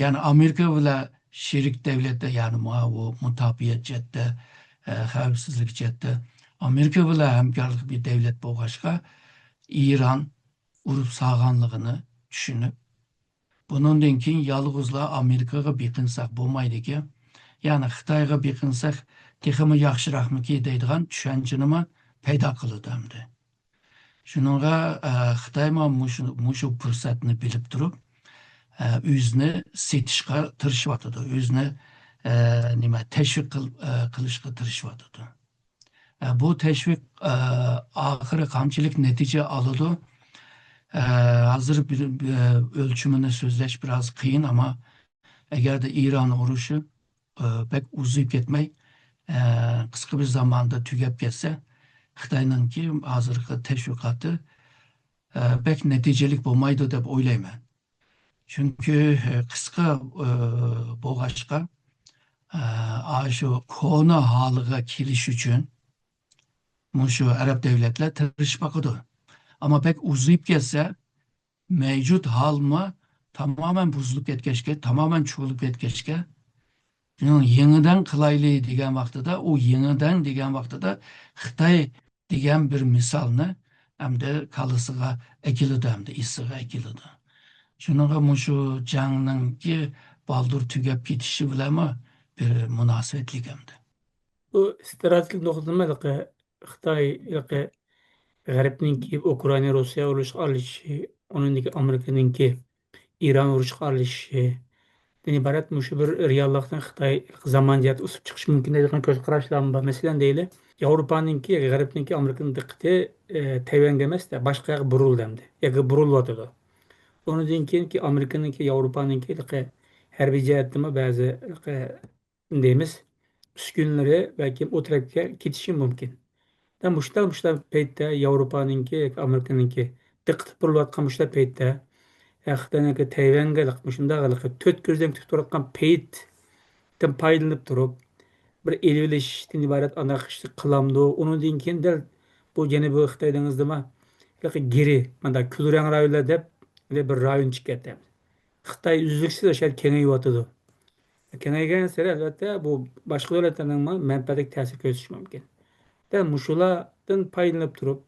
يەنى ئامېرىكا بىلەن شېرىك دەۋلەتتە، يەنى ماۋۇ مۇداپىئە جەھەتتە، ئە، خەۋپسىزلىك جەھەتتە ئامېرىكا بىلەن ھەمكارلىق بىر دەۋلەت بولغاچقا، ئىران ئۇرۇپ سالغانلىقىنى چۈشىنىپ، بۇنىڭدىن كېيىن يالغۇزلا ئامېرىكىغا بېقىنساق بولمايدىكەن، يەنى خىتايغا بېقىنساق تېخىمۇ ياخشىراقمىكى دەيدىغان چۈشەنچىنىمۇ پەيدا قىلىدۇ ئەمدى. شۇنىڭغا، ئە، خىتايمۇ مۇشۇ، مۇشۇ پۇرسەتنى بىلىپ تۇرۇپ، ئە، ئۆزىنى سېتىشقا تىرىشىۋاتىدۇ، ئۆزىنى، ئە، نېمە، تەشۋىق قىل-، ئە، قىلىشقا تىرىشىۋاتىدۇ. ئە، بۇ تەشۋىق، ئە، ئاخىرى قانچىلىك نەتىجە ئالىدۇ؟ ئە، ھازىر بىر، بىر ئۆلچىمىنى سۆزلەش بىراز قىيىن، ئەمما ئەگەردە ئىران ئۇرۇشى، ئە، بەك ئۇزىيىپ كەتمەي، ئە، قىسقا بىر زاماندا تۈگەپ كەتسە، خىتاينىڭكى ھازىرقى تەشۋىقاتى، ئە، بەك نەتىجىلىك بولمايدۇ دەپ ئويلايمەن. چۈنكى، ئە، قىسقا، ئە، بولغاچقا، ئە، ئاشۇ كونا ھالىغا كېلىش ئۈچۈن مۇشۇ ئەرەب دەۋلەتلەر تىرىشىپ باقىدۇ. ئەمما بەك ئۇزىيىپ كەتسە، مەۋجۇت ھالمۇ تامامەن بۇزۇلۇپ كەتكەچكە، تامامەن چۇۋۇلۇپ كەتكەچكە، شۇنىڭ يېڭىدىن قىلايلى دېگەن ۋاقتىدا، ئۇ يېڭىدىن دېگەن ۋاقتىدا خىتاي دېگەن بىر مىسالنى ئەمدى كاللىسىغا ئەكېلىدۇ، ئەمدى ئېسىغا ئەكېلىدۇ. شۇنىڭغا مۇشۇ جەڭنىڭكى بالدۇر تۈگەپ كېتىشى بىلەنمۇ بىر مۇناسىۋەتلىك ئەمدى. بۇ ئىستراتېگىيەلىك نۇقتىدىن ھېلىقى خىتاي، ھېلىقى غەربنىڭكى ئۇكرائىنا، روسىيە ئۇرۇشقا ئارىلىشىشى، ئۇنىڭدىن كېيىن ئامېرىكىنىڭكى ئىران ئۇرۇشقا ئارىلىشىشى، دىن ئىبارەت مۇشۇ بىر رېئاللىقتىن خىتاي زامان جەھەتتە ئۇسۇپ چىقىشى مۇمكىن دەيدىغان كۆز قاراشلارمۇ بار. مەسىلەن، دەيلى، ياۋروپانىڭكى، غەربنىڭكى، ئامېرىكىنىڭ دىققىتى، ئە، تەيۋەنگە ئەمەس، باشقا ياققا بۇرۇلدى ئەمدى. ياكى بۇرۇلۇۋاتىدۇ. ئۇنىڭدىن كېيىنكى ئامېرىكىنىڭكى، ياۋروپانىڭكى ھېلىقى ھەربىي جەھەتتىمۇ بەزى ھېلىقى دەيمىز، ئۈسكۈنىلىرى بەلكىم ئۇ تەرەپكە كېتىشى مۇمكىن. دە مۇشۇنداق، مۇشۇنداق پەيتتە ياۋروپانىڭكى ياكى ئامېرىكىنىڭكى دىققىتى بۇرۇلۇۋاتقان مۇشۇنداق پەيتتە، ئە، خىتاينىڭكى تەيۋەنگە مۇشۇنداق ھېلىقى تۆت كۆزدەك تىك تۇرۇۋاتقان پەيتتىن پايدىلىنىپ تۇرۇپ، بىر ئېلىۋېلىشتىن ئىبارەت ئانداق ئىشنى قىلامدۇ؟ ئۇنىڭدىن كېيىن دەل بۇ جەنۇبىي خىتاي دېڭىزىدىمۇ ھېلىقى گىرى، مانا كۈلرەڭ رايونلار دەپ بىر رايون چىقىپ كەتتى. خىتاي ئۈزلۈكسىز ئاشۇ يەردە كېڭىيىۋاتىدۇ. كېڭەيگەنسېرى، ئەلۋەتتە، بۇ باشقا دۆلەتلەرنىڭمۇ مەنپەئەتىگە تەسىر كۆرسىتىشى مۇمكىن. دەل مۇشۇلاردىن پايدىلىنىپ تۇرۇپ،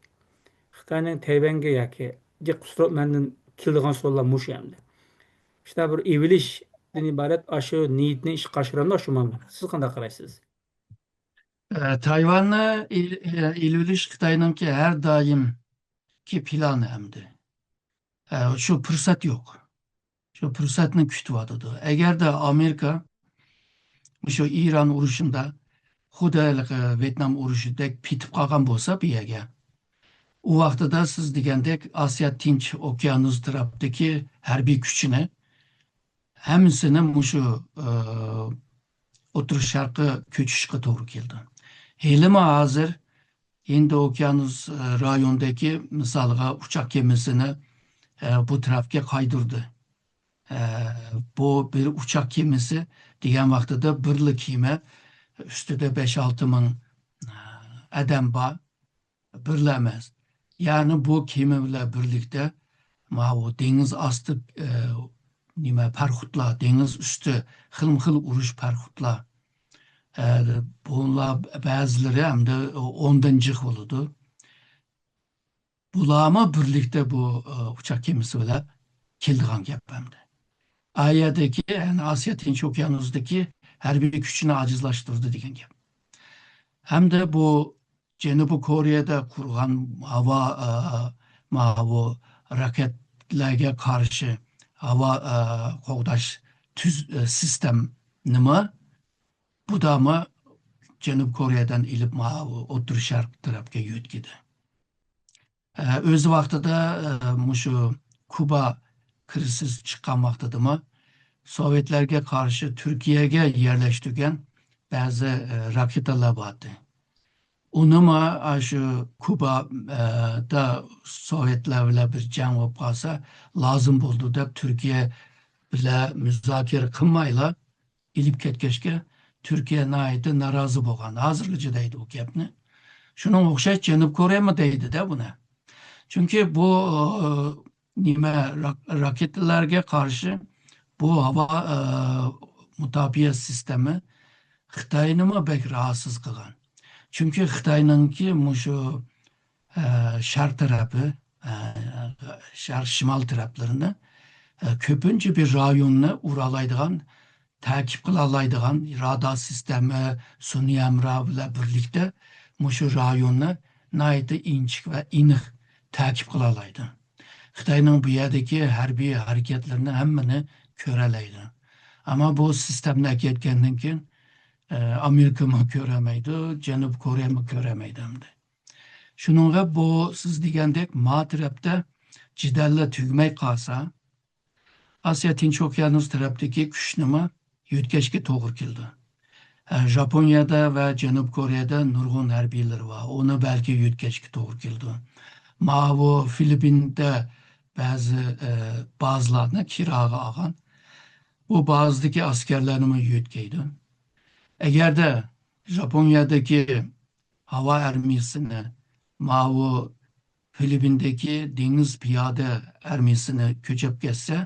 خىتاينىڭ تەيۋەنگە ياكى جىق قۇسۇرۇپ مەندىن كېلىدىغان سوئاللار مۇشۇ ئەمدى. شۇنداق بىر ئېلىۋېلىشتىن ئىبارەت ئاشۇ نىيىتىنى ئىشقا ئاشۇرامدۇ، ئاشۇرمامدۇ؟ سىز قانداق قارايسىز؟ ئە، تايۋاننى ئېل-، ئە، ئېلىۋېلىش خىتاينىڭكى ھەر دائىمكى پىلانى ئەمدى. ئە، شۇ پۇرسەت يوق. شۇ پۇرسەتنى كۈتۈۋاتىدۇ. ئەگەردە ئامېرىكا مۇشۇ ئىران ئۇرۇشىندا خۇددى ھېلىقى ۋيېتنام ئۇرۇشىدەك پېتىپ قالغان بولسا بۇ يەرگە، ئۇ ۋاقتىدا سىز دېگەندەك ئاسىيا تىنچ ئوكيانۇس تەرەپتىكى ھەربىي كۈچىنى ھەممىسىنى مۇشۇ، ئى، ئوتتۇرا شەرققە كۆچۈشكە توغرا كېلىدۇ. ھېلىمۇ ھازىر ھىندى ئوكيانۇس، ئى، رايونىدىكى، مىسالغا، ئۇچاق كېمىسىنى، ئى، بۇ تەرەپكە قايدۇردى. ئى، بۇ بىر ئۇچاق كېمىسى دېگەن ۋاقتىدا بىرلا كېمە ئۈستىدە بەش-ئالتە مىڭ، ئى، ئادەم بار. بىرلا ئەمەس. يەنى بۇ كېمە بىلەن بىرلىكتە ماۋۇ دېڭىز ئاستى، ئە، نېمە، پاراخوتلار، دېڭىز ئۈستى خىلمۇ خىل ئۇرۇش پاراخوتلار. ئە، بۇلار بەزىلىرى ئەمدى ئوندىن جىق بولىدۇ. بۇلارمۇ بىرلىكتە بۇ، ئە، ئۇچاق كېمىسى بىلەن كېلىدىغان گەپ ئەمدى. ئا يەردىكى، يەنى ئاسىيا تىنچ ئوكيانۇسىدىكى ھەربىي كۈچنى ئاجىزلاشتۇردى دېگەن گەپ. ھەمدە بۇ جەنۇبىي كورېيەدە قۇرغان ھاۋا، ئە، ماۋۇ راكېتلارغا قارشى ھاۋا، ئە، قوغداش تۈز-، ئە، سىستېمىنىمۇ بۇدامۇ جەنۇبىي كورېيەدىن ئېلىپ ماۋۇ ئوتتۇرا شەرق تەرەپكە يۆتكىدى. ئە، ئۆز ۋاقتىدا، ئە، مۇشۇ كۇبا كرىزىس چىققان ۋاقتىدىمۇ سوۋېتلارغا قارشى تۈركىيەگە يەرلەشتۈرگەن بەزى، ئە، راكېتالار بار ئىدى. ئۇنىمۇ ئاشۇ كۇبا، ئە، دا سوۋېتلار بىلەن بىر جەڭ بولۇپ قالسا لازىم بولىدۇ دەپ تۈركىيە بىلەن مۇزاكىرە قىلمايلا ئېلىپ كەتكەچكە، تۈركىيە ناھايىتى نارازى بولغان. ھازىرغىچە دەيدۇ بۇ گەپنى. شۇنىڭغا ئوخشاش جەنۇبىي كورېيەمۇ دەيدۇ-دە بۇنى. چۈنكى بۇ، ئە، نېمە، راك-، راكېتلارغا قارشى بۇ ھاۋا، ئە، مۇداپىئە سىستېمى خىتاينىمۇ بەك راھەتسىز قىلغان. چۈنكى خىتاينىڭكى مۇشۇ، ئە، شەرق تەرەپى، ئە، شەرق شىمال تەرەپلىرىنى، ئە، كۆپىنچە بىر رايوننى ئۇرالايدىغان، تەقىب قىلالايدىغان رادار سىستېما، سۈنئىي ھەمراھ بىلەن بىرلىكتە مۇشۇ رايوننى ناھايىتى ئىنچىكە ۋە ئېنىق تەقىب قىلالايدۇ. خىتاينىڭ بۇ يەردىكى ھەربىي ھەرىكەتلىرىنى ھەممىنى كۆرەلەيدۇ. ئەمما بۇ سىستېمىنى ئەكەتكەندىن كېيىن، ئە، ئامېرىكىمۇ كۆرەلمەيدۇ، جەنۇبىي كورېيەمۇ كۆرەلمەيدۇ ئەمدى. شۇنىڭغا بۇ سىز دېگەندەك ما تەرەپتە جېدەللەر تۈگىمەي قالسا، ئاسىيا تىنچ ئوكيانۇس تەرەپتىكى كۈچنىمۇ يۆتكەشكە توغرا كېلىدۇ. ئە، ژاپونىيەدە ۋە جەنۇبىي كورېيەدە نۇرغۇن ھەربىيلىرى بار. ئۇنى بەلكى يۆتكەشكە توغرا كېلىدۇ. ماۋۇ فىلىپپىندە بەزى، ئە، بازىلارنى كىراغا ئالغان. بۇ بازىدىكى ئەسكەرلەرنىمۇ يۆتكەيدۇ. ئەگەردە ژاپونىيەدىكى ھاۋا ئارمىيىسىنى، ماۋۇ فىلىپپىندىكى دېڭىز پىيادە ئارمىيىسىنى كۆچۈرۈپ كەتسە،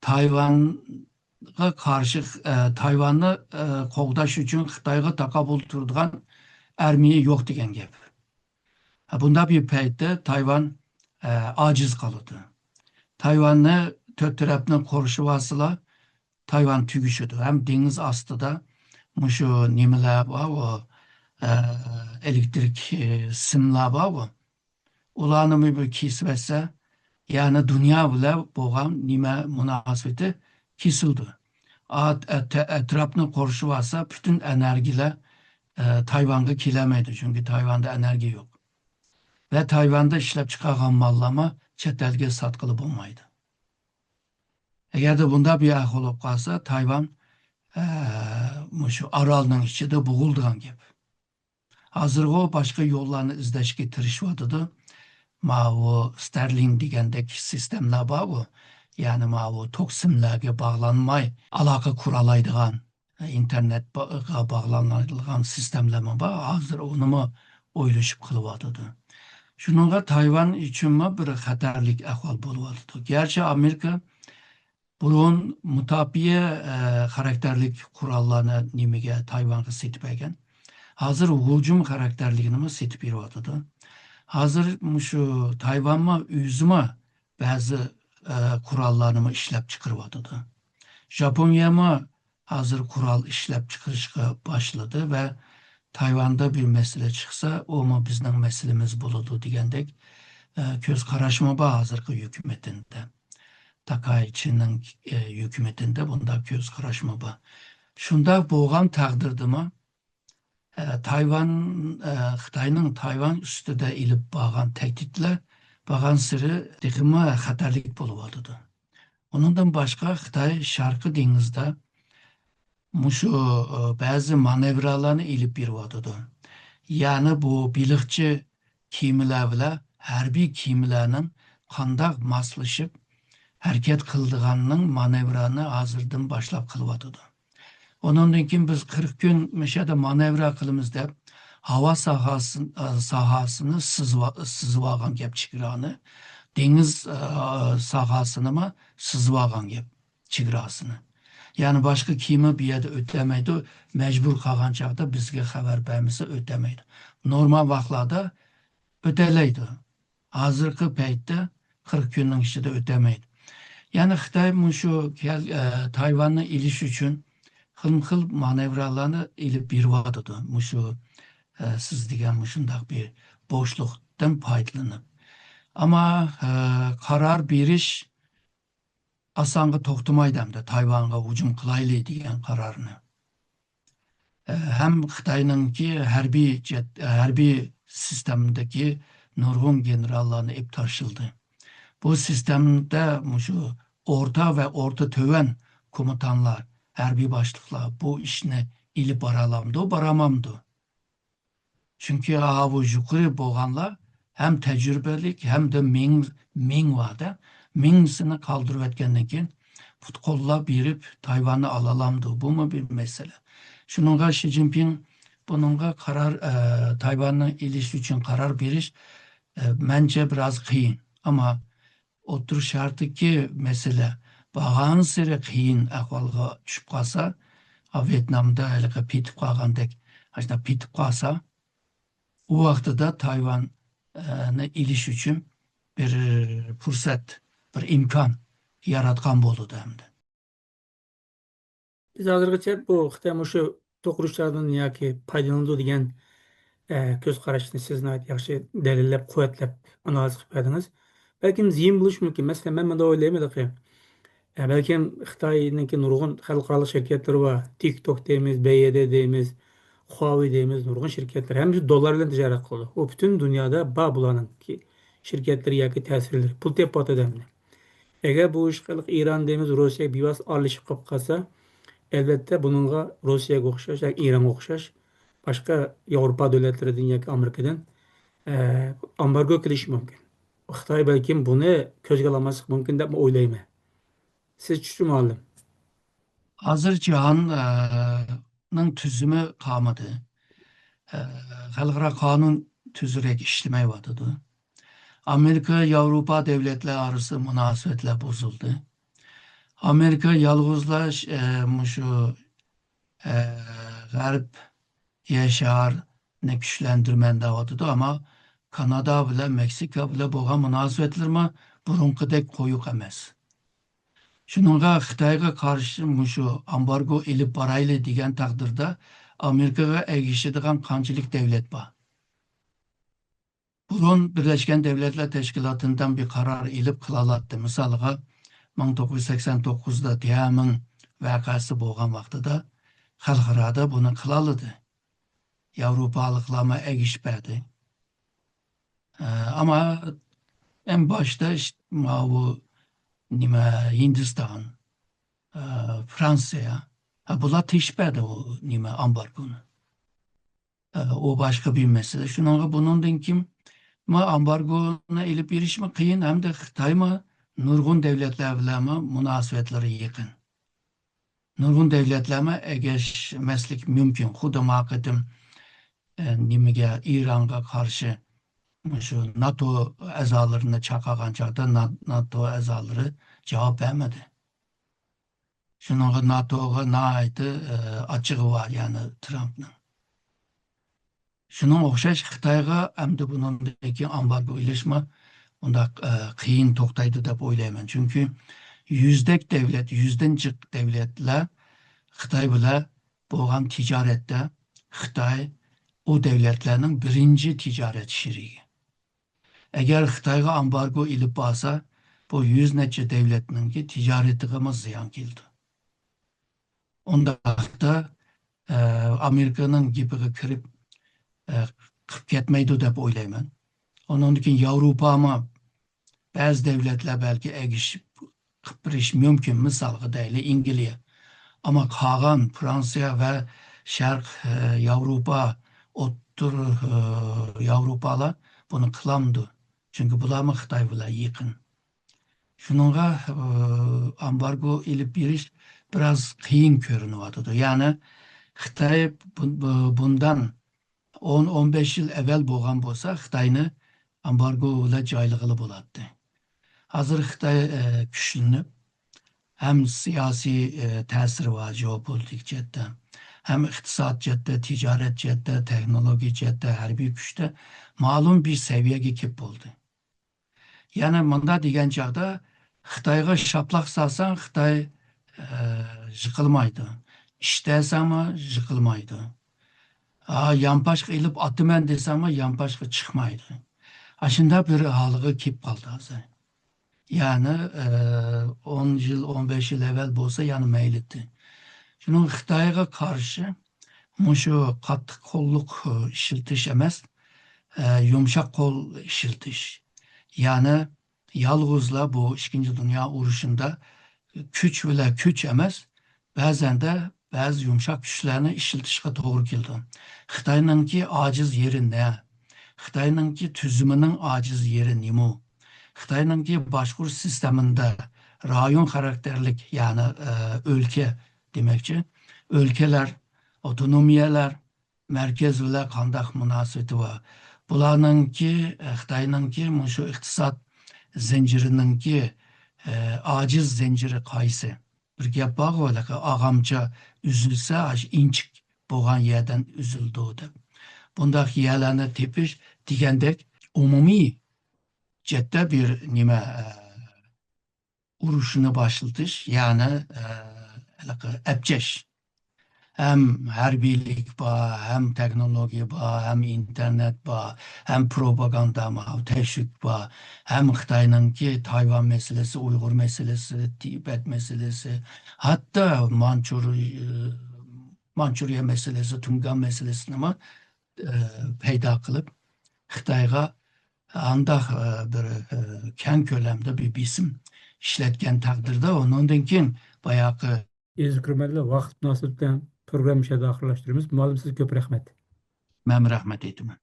تايۋانغا قارشى، ئە، تايۋاننى، ئە، قوغداش ئۈچۈن خىتايغا تاقابىل تۇرىدىغان ئارمىيە يوق دېگەن گەپ. ھە، بۇنداق بىر پەيتتە تايۋان، ئە، ئاجىز قالىدۇ. تايۋاننى تۆت تەرەپنى قورشىۋالسىلا، تايۋان تۈگىشىدۇ. ھەم دېڭىز ئاستىدا مۇشۇ نېمىلەر بار، ئۇ، ئە، ئېلېكتىرىك، ئە، سىملار بار، ئۇ. ئۇلارنىمۇ بىر كېسىۋەتسە، يەنى دۇنيا بىلەن بولغان نېمە مۇناسىۋىتى كېسىلىدۇ. ئەت-، ئەت-، ئەتراپنى قورشىۋالسا، پۈتۈن ئېنېرگىيەلەر، ئە، تايۋانغا كېلەلمەيدۇ، چۈنكى تايۋاندا ئېنېرگىيە يوق. ۋە تايۋاندا ئىشلەپ چىقارغان ماللارمۇ چەت ئەلگە ساتقىلى بولمايدۇ. ئەگەردە بۇنداق بىر ئەھۋال بولۇپ قالسا، تايۋان، ئە، مۇشۇ ئارالنىڭ ئىچىدە بوغۇلىدىغان گەپ. ھازىرغۇ باشقا يوللارنى ئىزدەشكە تىرىشىۋاتىدۇ. ماۋۇ ستارلىنك دېگەندەك سىستېمىلار بارغۇ، يەنى ماۋۇ توك سىملارغا باغلانماي ئالاقە قۇرالايدىغان، ئىنتېرنېتقا باغلانمايدىغان سىستېمىلارمۇ بار. ھازىر ئۇنىمۇ ئويلىشىپ قېلىۋاتىدۇ. شۇنىڭغا تايۋان ئۈچۈنمۇ بىر خەتەرلىك ئەھۋال بولۇۋاتىدۇ. گەرچە ئامېرىكا بۇرۇن مۇداپىئە، ئە، خاراكتېرلىك قوراللارنى نېمىگە، تايۋانغا سېتىپ بەرگەن. ھازىر ھۇجۇم خاراكتېرلىكىنىمۇ سېتىپ بېرىۋاتىدۇ. ھازىر مۇشۇ تايۋانمۇ ئۆزىمۇ بەزى، ئە، قوراللارنىمۇ ئىشلەپ چىقىرىۋاتىدۇ. ژاپونىيەمۇ ھازىر قورال ئىشلەپ چىقىرىشقا باشلىدى ۋە تايۋاندا بىر مەسىلە چىقسا، ئۇمۇ بىزنىڭ مەسىلىمىز بولىدۇ دېگەندەك، ئە، كۆز قاراشمۇ بار ھازىرقى ھۆكۈمىتىدە. تاكاي چىننىڭ، ئە، ھۆكۈمىتىدە بۇنداق كۆز قاراشمۇ بار. شۇنداق بولغان تەقدىردىمۇ، ئە، تايۋان، ئە، خىتاينىڭ تايۋان ئۈستىدە ئېلىپ بارغان تەھدىتلەر بارغانسېرى تېخىمۇ خەتەرلىك بولۇۋاتىدۇ. ئۇنىڭدىن باشقا خىتاي شەرقىي دېڭىزدا مۇشۇ، ئە، بەزى مانېۋرالارنى ئېلىپ بېرىۋاتىدۇ. يەنى بۇ بېلىقچى كېمىلەر بىلەن ھەربىي كېمىلەرنىڭ قانداق ماسلىشىپ ھەرىكەت قىلىدىغاننىڭ مانېۋرانى ھازىردىن باشلاپ قىلىۋاتىدۇ. ئۇنىڭدىن كېيىن بىز قىرىق كۈن مۇشۇ يەردە مانېۋرا قىلىمىز دەپ، ھاۋا ساھاسىن-، ئە، ساھاسىنى سىزىۋا-، سىزىۋالغان گەپ چېگرانى، دېڭىز، ئە، ساھاسىنىمۇ سىزىۋالغان گەپ چېگراسىنى. يەنى باشقا كېمە بۇ يەردە ئۆتەلمەيدۇ، مەجبۇر قالغان چاغدا بىزگە خەۋەر بەرمىسە ئۆتەلمەيدۇ. نورمال ۋاقىتلاردا ئۆتەلەيدۇ. ھازىرقى پەيتتە قىرىق كۈننىڭ ئىچىدە ئۆتەلمەيدۇ. يەنى خىتاي مۇشۇ كەل-، ئە، تايۋاننى ئېلىش ئۈچۈن خىلمۇ خىل مانېۋرالارنى ئېلىپ بېرىۋاتىدۇ. مۇشۇ، ئە، سىز دېگەن مۇشۇنداق بىر بوشلۇقتىن پايدىلىنىپ. ئەمما، ئە، قارار بېرىش ئاسانغا توختىمايدۇ ئەمدى تايۋانغا ھۇجۇم قىلايلى دېگەن قارارنى. ئە، ھەم خىتاينىڭكى ھەربىي جەت-، ھەربىي سىستېمىدىكى نۇرغۇن گېنېراللارنى ئېلىپ تاشلىدى. بۇ سىستېمىدە مۇشۇ ئورتا ۋە ئورتا تۆۋەن كومېندانلار، ھەربىي باشلىقلار بۇ ئىشنى ئېلىپ بارالامدۇ، بارالمامدۇ؟ چۈنكى ئاۋۇ يۇقىرى بولغانلار ھەم تەجرىبىلىك، ھەمدە مىڭ، مىڭ بار-دە. مىڭسىنى قالدۇرۇۋەتكەندىن كېيىن پۇت قوللاپ بېرىپ تايۋاننى ئالالامدۇ؟ بۇمۇ بىر مەسىلە. شۇنىڭغا شى جىنپىڭ بۇنىڭغا قارار، ئە، تايۋاننى ئېلىش ئۈچۈن قارار بېرىش، ئە، مەنچە بىراز قىيىن. ئەمما ئوتتۇرا شەرقتىكى مەسىلە بارغانسېرى قىيىن ئەھۋالغا چۈشۈپ قالسا، ۋيېتنامدا ھېلىقى پېتىپ قالغاندەك، ئاشۇنداق پېتىپ قالسا، ئۇ ۋاقتىدا تايۋان، ئە، نى ئېلىش ئۈچۈن بىر پۇرسەت، بىر ئىمكان ياراتقان بولىدۇ ئەمدى. بىز ھازىرغىچە بۇ خىتاي مۇشۇ توقۇنۇشلاردىن ياكى پايدىلىنىدۇ دېگەن، ئە، كۆز قاراشنى سىز ناھايىتى ياخشى دەلىللەپ، قۇۋۋەتلەپ، ئانالىز قىلىپ بەردىڭىز. بەلكىم زىيان بولۇشى مۇمكىن. مەسىلەن، مەن مۇنداق ئويلايمەن، ھېلىقى، ئە، بەلكىم خىتاينىڭكى نۇرغۇن خەلقئارالىق شىركەتلىرى بار. تىك توك دەيمىز، بەي يې دې دەيمىز، خۇاۋېي دەيمىز، نۇرغۇن شىركەتلەر. ھەممىسى دوللار بىلەن تىجارەت قىلىدۇ. ئۇ پۈتۈن دۇنيادا بار بۇلارنىڭكى شىركەتلىرى ياكى تەسىرلىرى. پۇل تېپىۋاتىدۇ ھەممە. ئەگەر بۇ ئىشقا ئىران دەيمىز، روسىيە بىۋاسىتە ئارىلىشىپ قېلىپ قالسا، ئەلۋەتتە بۇنىڭغا روسىيەگە ئوخشاش ياكى ئىرانغا ئوخشاش باشقا ياۋروپا دۆلەتلىرىدىن ياكى ئامېرىكىدىن، ئە، ئامبارگو كېلىشى مۇمكىن. خىتاي بەلكىم بۇنى كۆزگە ئالماسلىق مۇمكىن دەپمۇ ئويلايمەن. سىزچە مۇئەللىم؟ ھازىر جاھان، ئە، نىڭ تۈزۈمى قالمىدى. ئە، خەلقئارا قانۇن تۈزۈكرەك ئىشلىمەيۋاتىدۇ. ئامېرىكا، ياۋروپا دۆلەتلەر ئارىسىدا مۇناسىۋەتلەر بۇزۇلدى. ئامېرىكا يالغۇزلا، ئە، مۇشۇ، ئە، غەرب يەر شارىنى كۈچلەندۈرىمەن دەۋاتىدۇ، ئەمما كانادا بىلەن مېكسىكا بىلەن بولغان مۇناسىۋەتلىرىمۇ بۇرۇنقىدەك قويۇق ئەمەس. شۇنىڭغا خىتايغا قارشى مۇشۇ ئامبارگو ئېلىپ بارايلى دېگەن تەقدىردە، ئامېرىكىغا ئەگىشىدىغان قانچىلىك دۆلەت بار؟ بۇرۇن بىرلەشكەن دۆلەتلەر تەشكىلاتىدىن بىر قارار ئېلىپ قىلالاتتى. مىسالىغا، مىڭ توققۇز يۈز سەكسەن توققۇزدا تيەنئەنمېن ۋەقەسى بولغان ۋاقتىدا خەلقئارادا بۇنى قىلالىدى. ياۋروپالىقلارمۇ ئەگىشىپ بەردى. ئە، ئەمما ئەڭ باشتا ئىش-، ماۋۇ نېمە، ھىندىستان، فرانسىيە. ھە، بۇلار تېشىپ بەردى ئۇ نېمە، ئامبارگونى. ئە، ئۇ باشقا بىر مەسىلە. شۇنىڭغا بۇنىڭدىن كېيىن ما ئامبارگونى ئېلىپ بېرىشمۇ قىيىن ھەمدە خىتايمۇ نۇرغۇن دۆلەتلەر بىلەنمۇ مۇناسىۋەتلىرى يېقىن. نۇرغۇن دۆلەتلەرمۇ ئەگەشمەسلىك مۇمكىن. خۇددى ما قېتىم، ئە، نېمىگە، ئىرانغا قارشى مۇشۇ ناتو ئەزالىرىنى چاقىرغان چاغدا نا-، ناتو ئەزالىرى جاۋاب بەرمىدى. شۇنىڭغا ناتوغا ناھايىتى، ئە، ئاچچىقى بار، يەنى ترامپنىڭ. شۇنىڭغا ئوخشاش خىتايغا ئەمدى بۇنىڭدىن كېيىن ئامبارگو ئېلىشمۇ ئۇنداق، ئە، قىيىن توختايدۇ دەپ ئويلايمەن. چۈنكى يۈزدەك دەۋلەت، يۈزدىن جىق دەۋلەتلەر خىتاي بىلەن بولغان تىجارەتتە خىتاي ئۇ دەۋلەتلەرنىڭ بىرىنچى تىجارەت شېرىكى. ئەگەر خىتايغا ئامبارگو ئېلىپ بارسا، بۇ يۈز نەچچە دەۋلەتنىڭكى تىجارىتىغىمۇ زىيان كېلىدۇ. ئۇنداقتا، ئە، ئامېرىكىنىڭ گېپىگە كىرىپ، ئە، قىپ كەتمەيدۇ دەپ ئويلايمەن. ئۇنىڭدىن كېيىن ياۋروپامۇ بەزى دەۋلەتلەر بەلكى ئەگىشىپ قىپ بېرىشى مۇمكىن، مىسالغا دەيلى، ئەنگلىيە. ئەمما قالغان فرانسىيە ۋە شەرق، ئە، ياۋروپا، ئوتتۇرا، ئە، ياۋروپالار بۇنى قىلامدۇ؟ چۈنكى بۇلارمۇ خىتاي بىلەن يېقىن. شۇنىڭغا، ئە، ئامبارگو ئېلىپ بېرىش بىراز قىيىن كۆرۈنۈۋاتىدۇ. يەنى خىتاي بۇ-، بۇ-، بۇندان ئون، ئون بەش يىل ئەۋۋەل بولغان بولسا، خىتاينى ئامبارگو بىلەن جايلىغىلى بولاتتى. ھازىر خىتاي، ئە، كۈچلىنىپ، ھەم سىياسىي، ئە، تەسىرى بار، جېئوپولىتىك جەھەتتە، ھەم ئىقتىساد جەھەتتە، تىجارەت جەھەتتە، تېخنولوگىيە جەھەتتە، ھەربىي كۈچتە مەلۇم بىر سەۋىيەگە كېلىپ بولدى. يەنى مۇنداق دېگەن چاغدا، خىتايغا شاپىلاق سالساڭ، خىتاي، ئە، يىقىلمايدۇ. ئىشتە دېسەڭمۇ يىقىلمايدۇ. ئا، يانپاشقا ئېلىپ ئاتىمەن دېسەڭمۇ يانپاشقا چىقمايدۇ. ئاشۇنداق بىر ھالغا كېلىپ قالدى ھازىر. يەنى، ئە، ئون يىل، ئون بەش يىل ئەۋۋەل بولسا يەنە مەيلىتى. شۇنىڭ خىتايغا قارشى مۇشۇ قاتتىق قوللۇق، ئە، ئىشلىتىش ئەمەس، ئە، يۇمشاق قول ئىشلىتىش. يەنى يالغۇزلا بۇ ئىككىنچى دۇنيا ئۇرۇشىندا كۈچ بىلەن كۈچ ئەمەس، بەزەندە بەزى يۇمشاق كۈچلەرنى ئىشلىتىشقا توغرا كېلىدۇ. خىتاينىڭكى ئاجىز يېرى نە؟ خىتاينىڭكى تۈزۈمىنىڭ ئاجىز يېرى نېمە؟ خىتاينىڭكى باشقۇرۇش سىستېمىدا رايون خاراكتېرلىك، يەنى، ئە، ئۆلكە دېمەكچى، ئۆلكىلەر، ئاپتونومىيەلەر، مەركەز بىلەن قانداق مۇناسىۋىتى بار؟ بۇلارنىڭكى، ئە، خىتاينىڭكى مۇشۇ ئىقتىساد زەنجىرىنىڭكى، ئە، ئاجىز زەنجىرى قايسى؟ بىر گەپ بارغۇ، ھېلىقى ئاغامچا ئۈزۈلسە، ئاشۇ ئىنچىك بولغان يەردىن ئۈزۈلىدۇ دەپ. بۇنداق يەرلەرنى تېپىش دېگەندەك ئومۇمىي جەھەتتە بىر نېمە، ئە، ئۇرۇشنى باشلىتىش، يەنى، ئە، ھېلىقى ئەپچەش. ھەم ھەربىيلىك بار، ھەم تېخنولوگىيە بار، ھەم ئىنتېرنېت بار، ھەم پروپاگاندا بار، تەشۋىق بار، ھەم خىتاينىڭكى تايۋان مەسىلىسى، ئۇيغۇر مەسىلىسى، تىبەت مەسىلىسى، ھەتتا مانچۇر-، ئە، مانچۇرىيە مەسىلىسى، تۇڭگان مەسىلىسىنىمۇ، ئە، پەيدا قىلىپ، خىتايغا ئانداق، ئە، بىر، ئە، كەڭ كۆلەمدە بىر بېسىم ئىشلەتكەن تەقدىردە، ئۇنىڭدىن كېيىن باياقى ئەزىز كۆرۈرمەنلەر، ۋاقىت مۇناسىۋىتى بىلەن پروگرامما مۇشۇ يەردە ئاخىرلاشتۇرىمىز. مۇئەللىم، سىزگە كۆپ رەھمەت. مەنمۇ رەھمەت ئېيتىمەن.